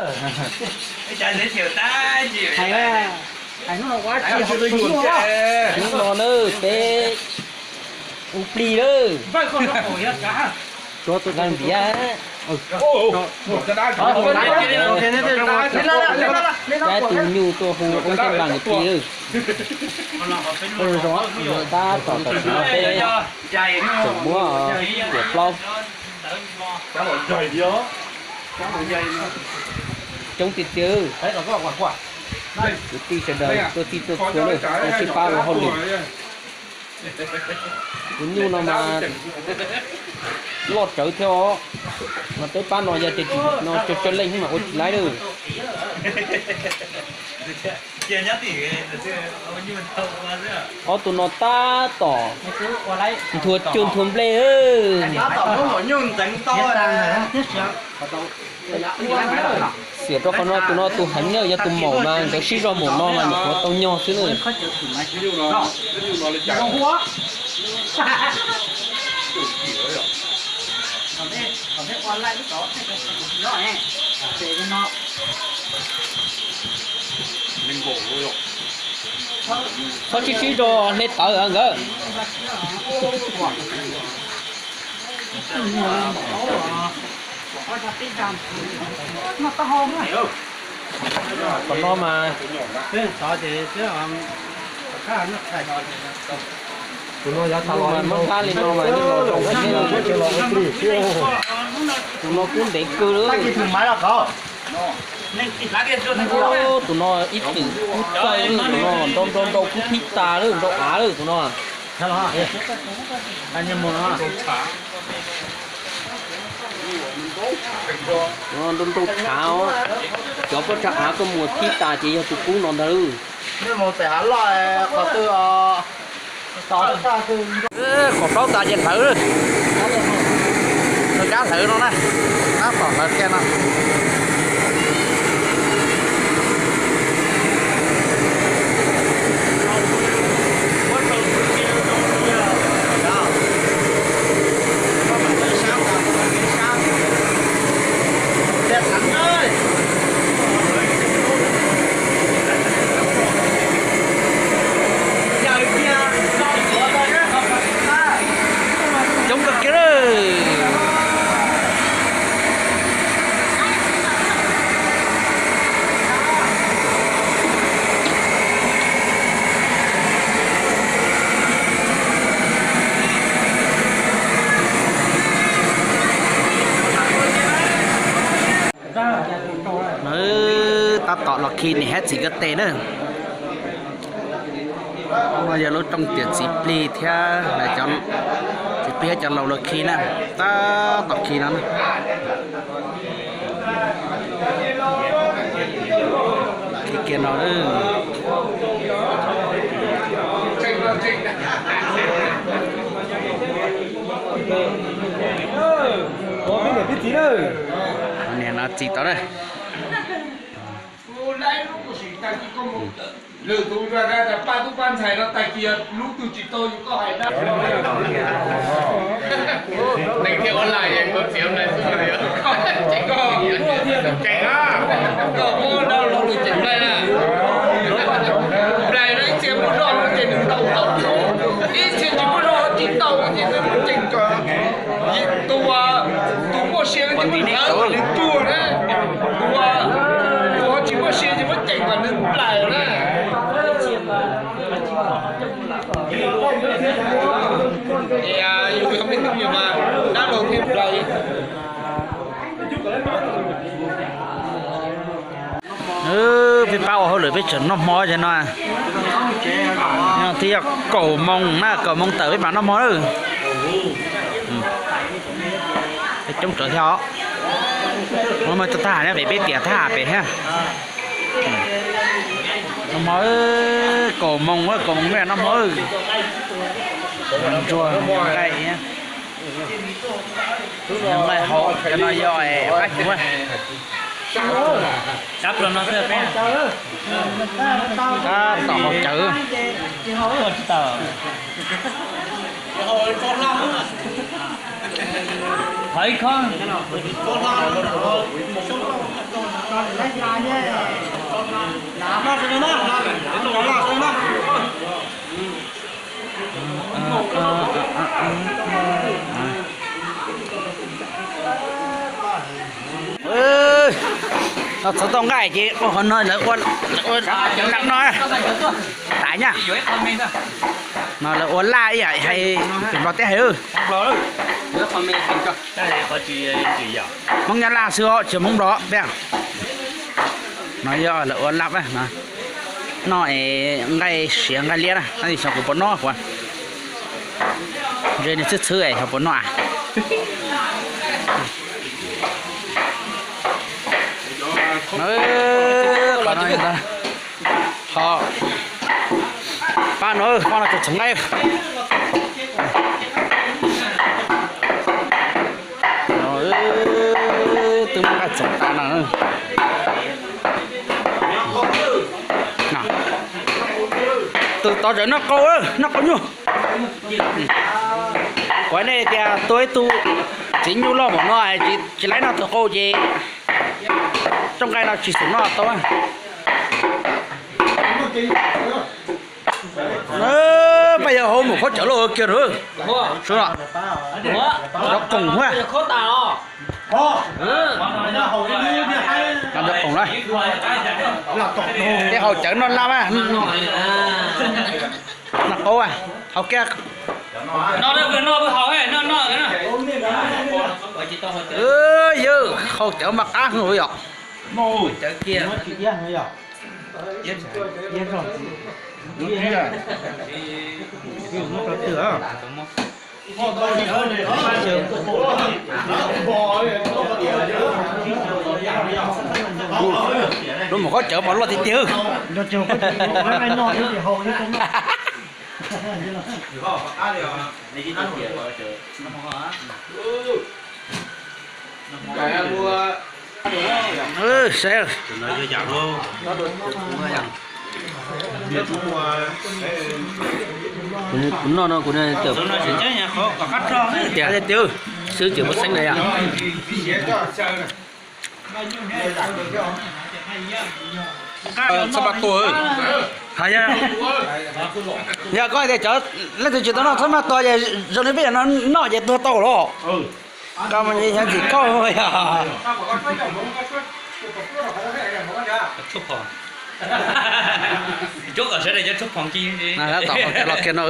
Hais, hais hnub no ua tsi, hnub no na peb ua plig lawm. Tuaj tuaj ntiav, ib tug nyuj tuaj hu ua Xeeb Npas nkawd plig lawm. Tab tom tam sim no peb tseem muab tiam plaub coob tiag tiag. Kwv tij sawv daws tuaj txhij tuaj txhua na, sib pab ua hauj lwm. Tus nyuj no mas loj tsawv thiab os. Mas peb pab no yog tias tsis no cov cov leej mas ua tsis laib lawm. Ob tug no tab tom nthua cuag nthua nplej. Xiam rau qhov no tus no tus heev na, yog tus maum mas nkawd sib zog maum no mas nyuam qhuav tau nyog xwb na. Txhob sib sib zog hle tawv nkawd. Qhov no mas, tus no yog tas los muab ntab li no mas yeej los zoo heev. Tus no kub ntev kawg lawm. Tus no ib txwm kub txawj, tus no nrau nrau nrau kub thib tas lawm, nrau av lawm tus no. Nrau nrau tshav os. Cov pob tsag av koj muag thib tas ces yog tus kub no ntag. Qhov plaub tas ces hlawv. Kab hlawv no na, tab tom hlawv kiag no. Coob kawg kiag lawm. Tab tom los khi niam thiab txiv ko tes na. No yog lub rooj tiam txiv plig thiab, txiv plig thiab cov laus los khi na. Tab tom khi no na. Khi kiag no. Niam no txiv tau na. Lwm tus pab tub pab ntxhais no tag kis lub twg tsis tau yus koj hais dab. Neeg thiaj ua lais es koj txiav nplais xwb. Ces koj, ces na, koj muab dab laug lus ces nplais na. Nplais no ib txhia muaj zog ces nws ntaus tau, ib txhia tsis muaj zog tsis ntaus ces nws ceem kom tus, tus muaj sia ces nws tuag na. Tus, tus tsis muaj sia ces muab ceem kom nws nplais na. Yus yog me tub mas dab laug thiaj nplais. Peb pab ua hauj lwm peb tseem noj hmo ces no. Twb yog kaum moos na, kaum moos tawm peb mam noj hmo lawm. Peb coob tsawv thiab os. Muab tag ne, pem peb tiam tag pem thiab. Noj hmo, kaum moos, kaum moos peb noj hmo. Ntsuag nqaij. Nqaij hauv cov no yog pab cuv. Tab tom haus cawv. Thov ib khob. No txhob tau nqaij ces ua qhov no lawv ua, ua lab no. Tav nyaj no lawv ua laj ib yam hais, Nplog teb hais. Hmoob Nyab Laj xwb os, tsis Hmoob Nplog peb. No yog lawv ua laj no. Noj es nqaij siav nqaij liab na, tab sis xyov kuv puas noj, kuv ze nws txhwb txhwb es xyov puas noj. Qhov no, qhov pab no, pab no txhoov nqaij. Twb muab nqaij txoov tas no. Tus tod tseem noj qau, noj qau nyuj. Kuv nej tias tua ib tug txiv nyuj loj npaum no tsis laib noj tus qau ces tsob nqaij no tsis xum noj tau. Peb yog hauv mus khaub cawv loj kiag rau. Sub, cov qoom huab. Cov qoom na. Tej haus cawv noj laj mas. Noj qau, haus kiag. Yawg, haus cawv mas qab heev yom. Lub mus khaub cawv mas loj tiag tiag. Saib, kuv noj no kuv tias xwb ces muaj xeeb na yom. Txhob maj tua. Yog koj tias cov leej twg tsis tau noj txhob maj tua ces zoo li peb cov no noj ces tuag tau los. Koj mas nyob ntxim koj yog. Tom qhov cawv los kiag no.